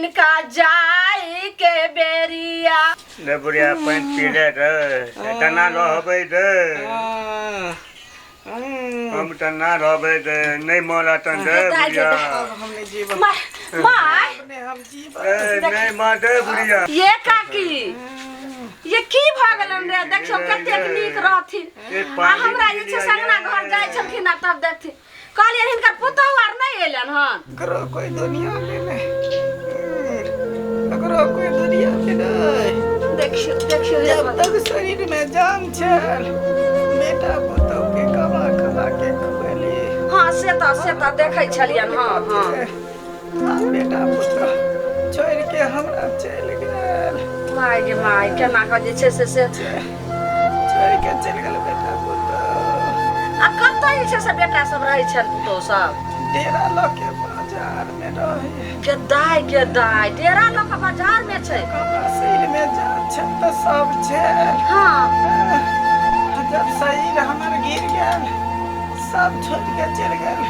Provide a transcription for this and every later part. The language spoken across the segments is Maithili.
हिनका जाय के बेरिया। ले बुढ़िया पानि पी ले रे, केना रहबै रे? हम तऽ ना रहबै रे, नहि मरतन रे बुढ़िया। हम नहीं जीवन। माय माय अपने हम जीवन। ए, नहि मरतै बुढ़िया। ये काकी, ये की भऽ गेलन रे? देखियौ कतेक नीक रहथिन। ए, आ पानि हमरा जे छै से अंगना घर जाइ छलखिन आ तब देखथिन। कहलियै हिनकर पुतहु आर नहि एलनि हन? ककरो कोई दुनिया में नहीं, ककरो कोई दुनिया में नहीं। देखियौ देखियौ, हे जब भगवान। तक शरीर में जान छल बेटा पुतहु के कमा कमा के खुएली। हँ, से तऽ देखै छलियनि। हँ हँ। आ बेटा पुतहु छोड़ि के हमरा चलि गेल। माय गे माय, केना कऽ जे छै से छोड़ि के चलि गेल बेटा पुतहु। आ कतऽ जे छै से बेटा सब रहै छनि, पुतहु सब? डेरा लऽ के बाजार में रहे। गे दाय गे दाय, डेरा लऽ कऽ बाजार मे छै? हमरा शरीर में जान छल तऽ सब छल। जब शरीर हमर गिर गेल सब छोड़ के चलि गेल।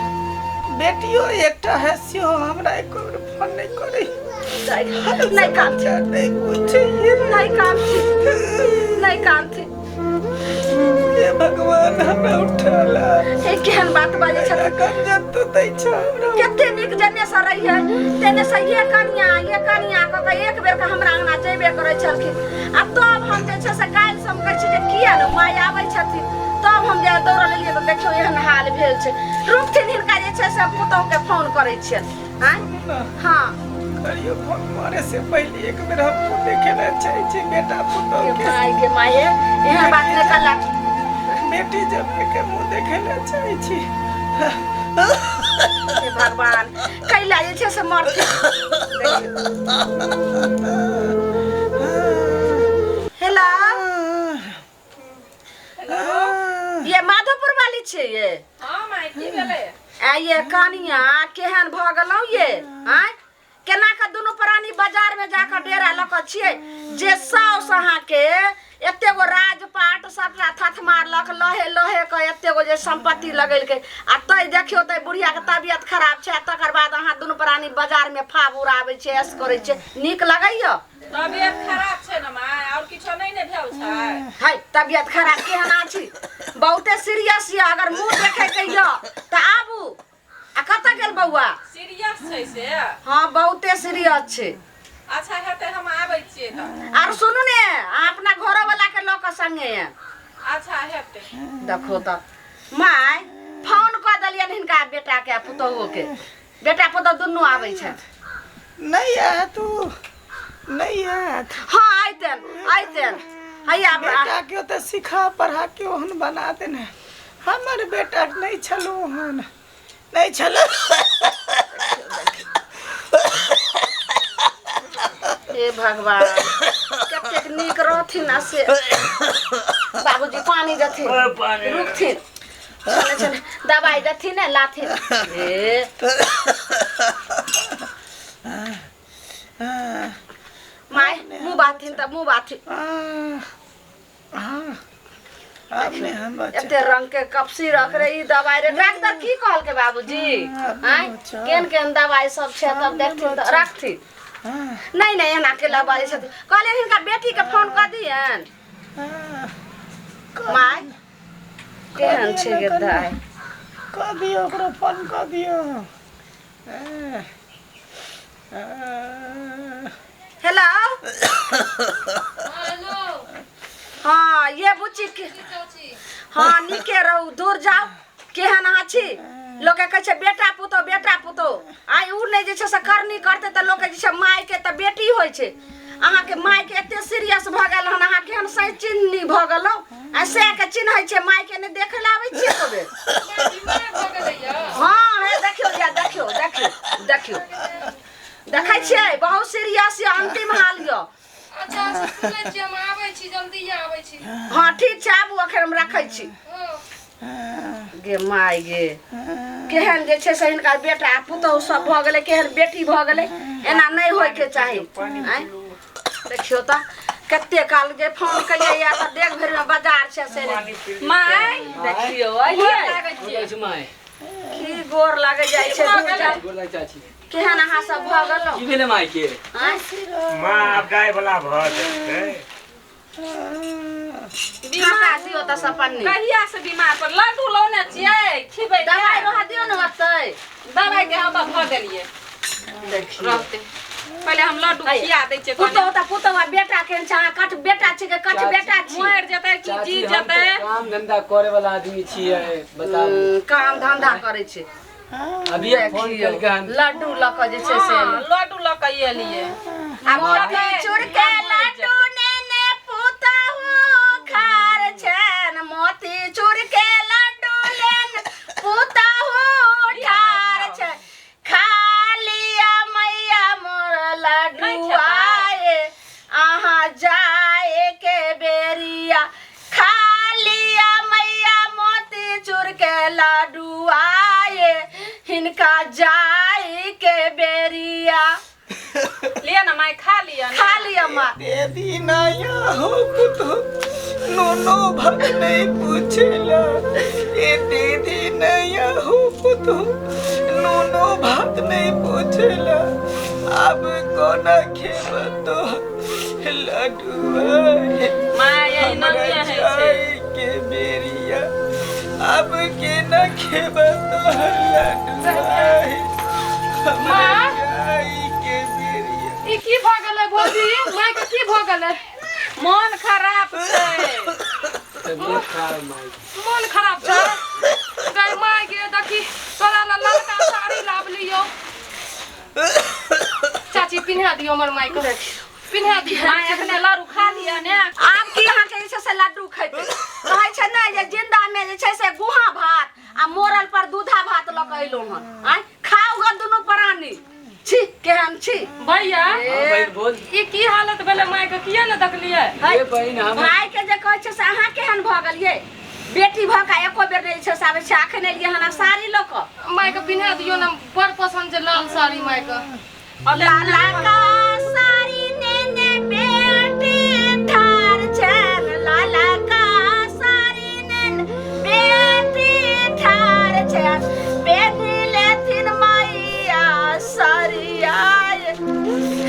बेटियो एकटा है, सेहो हमरा एको बेर फोन नहि करै। नहि कानथिन। नहि पूछै। नहि कानथिन, नहि कानथिन। हे भगवान, हमरा उठाला। हे, केहन बात बाजै छथिन? कमजोर तो दै छ हमरा। कते नीक जने से रहियै तेने से ये कनिया ये कनिया कऽ के एक बेर के हमरा अंगना जेबे करै छलखिन। आ तब हम जे छै से काल्हि से हम कहै छी जे किया ने माय आबै छथिन, तब हम जे दौड़ल एलियै तऽ देखियौ एहन हाल भेल छै। रुकथिन, हिनका जे छै से पुतहु के फोन करै छियनि। आँय? ना। हँ। करियो फोन, मरे से पहले एक बेर हम मुँह देखे ला चाहे छी बेटा पुतहु गे के। माय गे माय, एहन बात नहि करला। बेटी जमाई के मुँह देखे ला चाहे छी। हे भगवान, कैला जे छै से मरथिन? हेलो, ये माधोपुर वाली छियै ये? हँ माय, की भेलै? आ ये कनिया, केहन भऽ गेलहुँ ये? आँय, केना कऽ दुनू प्राणी बाजार में जाकऽ डेरा लऽ कऽ छियै जे साउस अहाँके एते गो राजपाट सबटा थथ मारलक, लहे लहे कऽ एते गो जे सम्पत्ति लगेलकै, आ तै देखियौ तै बुढ़िया के तबियत खराब छै, आ तकर बाद अहाँ दुनू प्राणी बाजार में फाब उड़ाबै छियै, ऐश करै छियै। नीक लगैया? तबियत खराब छै ने माय, और किछो नहि ने भेल छै। है, तबियत खराब केहन अछि? बहुते सीरियस यऽ। अगर मुँह देखै के यऽ तऽ आबू। आ कतऽ गेल बौआ? सीरियस छै से? हँ, बहुते सीरियस छै। अच्छा हेतै, हम आबै छियै तऽ। आर सुनू ने, अहाँ अपना घरोवला के लऽ कऽ संगे आयब। अच्छा हेतै। देखो तऽ माय, फोन कऽ देलियनि हिनका बेटा के आ पुतोहुओ के। बेटा पुतोहु दुनू आबै छथि। नहीं आयत तू, नहीं आयत। हँ, अयतनि अयतनि, हैया। बेटा के तऽ सिखा पढ़ा के ओहन बना देने, हमर बेटा नहीं छलो ओहन नहीं छलो। हे भगवान, कतेक नीक रहथिन। आ से बाबूजी पानी देथिन। ओए, पानी। रुकथिन, चले चले, दवाई देथिन ने, लाथिन। हे माय, मुँह बाथिन तऽ मुँह बाथिन। अपने हम बच्चा एते रंग के कपसी रख रे, ई दवाई रे। डॉक्टर की कहलकै बाबूजी? आँय, केहन केहन दवाई सब छै तब देखथिन तऽ रखथिन। नहीं नहीं, एना के बाजै छथिन? कहलियै हिनका बेटी के फोन कऽ दियनि। माय, केहन छै गे दाइ? कऽ दियौ, ओकरो फोन कऽ दियौ। हेलो। हेलो। हाँ ये बुच्ची के चाची। हाँ, नीके रहू। दूर जाउ, केहन अहाँ छी? लोक के कहै छै बेटा पुतोह बेटा पुतोह, आइ उ नहि जे छै से करनी करतै तऽ लोक के जे छै माय के तऽ बेटी होइ छै। अहाँके माय के एते सीरियस भऽ गेल हन, अहाँ केहन सही चिन्हनी भऽ गेलहुँ? आ से के चिन्है छै, माय के नहि देखै लए आबै छियै एको बेर? माय बीमार भऽ गेलैया। हँ, हे देखियौ, या देखियौ देखियौ देखियौ, देखै छियै, बहुत सीरियस यऽ, अंतिम हाल यऽ। अच्छा अच्छा, सुनै छी, हम आबै छी, जल्दी आबै छी। हँ, ठीक छै, आबू, अखन हम रखै छी। हँ। गे माय गे, केहन जे छै से हिनका बेटा पुतहु सब भऽ गेलै, केहन बेटी भऽ गेलै? एना नहि होइके चाही। आँय, देखियौ तऽ कते काल जे फोन केलियै या तऽ देख भरि मे बाजार छै से माय, देखियौ गोर अइयै। लागै छियै। की गोर लागै जाइ छै? दूर जाउ। गोर लागै चाची। केहन अहाँ सब भऽ गेलहुँ की भेलै माय के आँय? माँ आब जाय वाला भऽ जेतै फँका दियौ तऽ सब पन्नी कहिया से बीमार पर लड्डू लौने छियै खिबै दवाइ रह दियौ ने ओतै दवाई के हम भऽ गेलियै देखियौ रहते पहिले हम लड्डू खिया दै छियै कनी। पुतहु तऽ पुतहु आ बेटा केहन छै अहाँ कठ बेटा छी के कठ बेटा छी मरि जेतै कि चाची जी हम जेतै तऽ काम धंधा करे वाला आदमी छियै बताबू काम धंधा करै छै अभी फोन केलकै हन लड्डू लऽ कऽ जे छै से हँ, लड्डू लऽ कऽ एलियै आ मोतीचूर के लड्डू नेने पुतहु खार छैन मोतीचूर के लड्डू लेने पुतहु ठार छैन खा लिया मैया मोर लड्डू आए अहाँ जाए के बेरिया खा लिया मैया मोतीचूर के लड्डू आए हिनका जाए के बेरिया लिअ ने माय खा लिअ ने खा लिअ माँ दीदी नया हो पुतो नो भग नहीं पूछेला ए दीदी नया हो पुतो नो भात नहीं पूछेला अब कोना खेब तो लडुआ माय यही हमरा नहिए होइ छै जाए के बेरिया अब केना खेब तो लडुआ हमरा माँ? जाए के बेरिया ई की भऽ गेलै भौजी माय के की भऽ गेलै मोन खराब छै तबियत खराब माय के। मोन खराब छै गै माय गे देखी तोरा ला ललका साड़ी लाबलियौ चाची पिन्हा दियौ हमर माय के पिन्हा दियौ माय एखने लड्डू खा लिअ ने आब की अहाँके जे छै से लड्डू खेतै कहै छै ने जे जिंदा मे जे छै से गुहा भात आ मोरल पर दूधा भात लऽ कऽ अयलहुँ हन आँय खाउ गऽ दुनू प्राणी छी केहन छी भैया हाँ बहिन बोल ई की हालत भेलै माय के किया ने देखलियै ये बहिन हम भाय के जे कहै छै से अहाँ केहन भऽ गेलियै बेटी भऽ कऽ एको बेर नहि छै से आबै छै अखन एलियै हन साड़ी लऽ कऽ माय के पिन्हा दियौ ने बड़ पसन्द छै लाल साड़ी माय के लाला का साड़ी नेने बेटी ठार छैन लाला का साड़ी नेने बेटी ठार छैन बेटी लेथिन मैया सरिया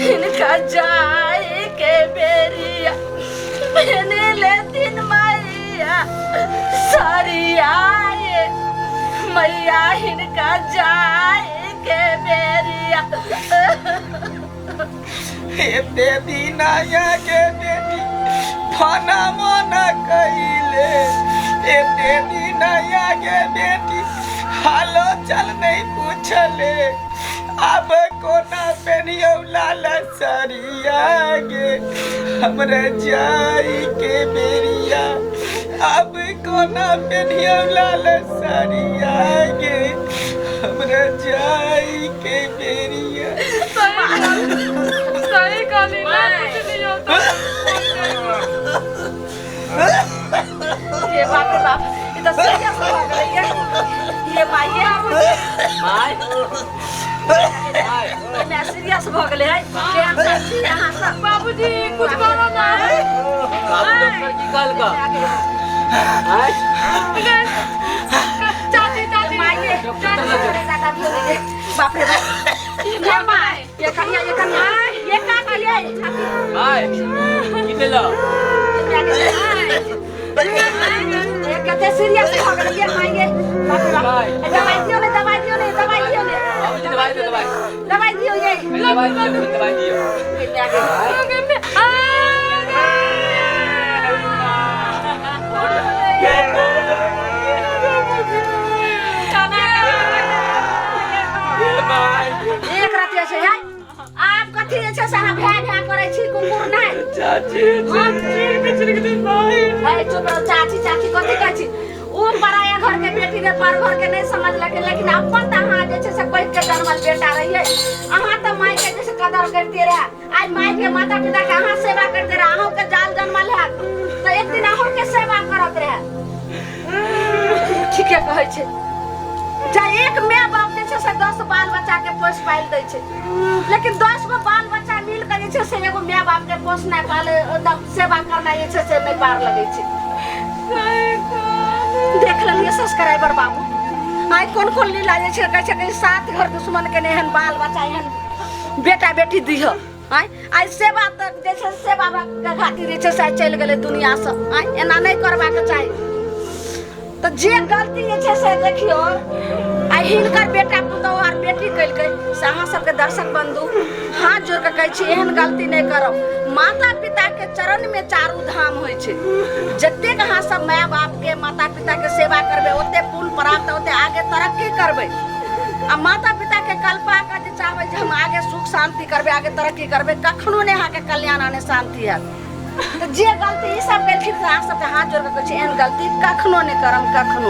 हिनका जाय के बेरिया बेनी लेथिन मैया सरिया मैया हिनका जाय के बेरिया एते दिन आया के बेटी फना मना कइले एते दिन आया के बेटी हालो चल नहीं पूछले अब कोना पेनियो लाल सरिया गे हमरा जाई के बेरिया अब कोना पेनियो लाल सरिया गे हमरा जाई के बेरिया सही कहली ना पुछलियौ तऽ ये बाप रे बाप ई तऽ सीरियस भऽ गेलै ये ये माय ये माय माय एना सीरियस भऽ गेलै है केहन सब छी अहाँ सब बाबूजी कुछ करो ना बाबू डॉक्टर की कहलका आँय चाची चाची माय ये बाप रे बाप ये माय ये कनिया ये कनिया ये का करिए माय की भेलौ ये कते सीरियस भऽ गेलै ये माय ये बाप रे बाप दवाई दियौ ने दवाई दियौ ने दवाई दियौ ने बाबूजी दवाई दियौ दवाई दवाई दियौ ये दवाई दियौ दवाई दियौ एक रति छै है आब कथी जे छै से अहाँ भए भए करै छी कुकुर नहि चाची है चुप रहो चाची चाची कथी कहै छी ओ पराया घर के बेटी रे पर घर के नहीं समझलक लेकिन अपन तऽ अहाँ जे छै से पैघ के जनमल बेटा रहियै अहाँ तऽ माय के जे छै कदर करिते रहे आइ माय के माता पिता के अहाँ सेवा करते रहे अहूँ के जाल जनमल हैत तऽ एक दिन अहूँ के सेवा करत रहे ठीके कहै छै जा एक माय बाप जे छै से 10 बाल बच्चा के पोस पालि दै छै लेकिन 10 गो बाल बच्चा मिल के जे छै से एगो माय बाप के पोसनाइ पाल एकदम सेवा करनाइ जे छै से नहि पार लगै छै देख लेलियै सब्सक्राइबर बाबू आइ कोन कोन लीला जे छै, कहै छै कि सात घर दुश्मन के एहन बाल बच्चा, एहन बेटा बेटी दिह। आइ आइ सेवा तक जे छै, सेवा के खातिर जे छै से आइ चलि गेलै दुनियासँ। आइ एना नहि करबाक चाही। तऽ जे गलती जे छै से देखियौ, आइ हिनकर बेटा पुतहु आर बेटी केलकै, से अहाँ सबके दर्शक बंधु हाथ जोड़ कऽ कहै छी, एहन गलती नहि करब। माता पिता के चरण में चारू धाम होइ छै। जतेक अहाँ सब माय बाप के, माता पिता के सेवा करबै, ओते पुण्य प्राप्त, ओते आगे तरक्की करबै। आ माता पिता के कल्पा के जे चाहबै जे हम आगे सुख शांति करबै, आगे तरक्की करबै, कखनो नहि अहाँके कल्याण आने शांति हैत। तऽ जे गलती ई सब केलखिन, से अहाँ सबके हाथ जोड़ कऽ कहै छी, एहन गलती कखनो नहि करम, कखनो।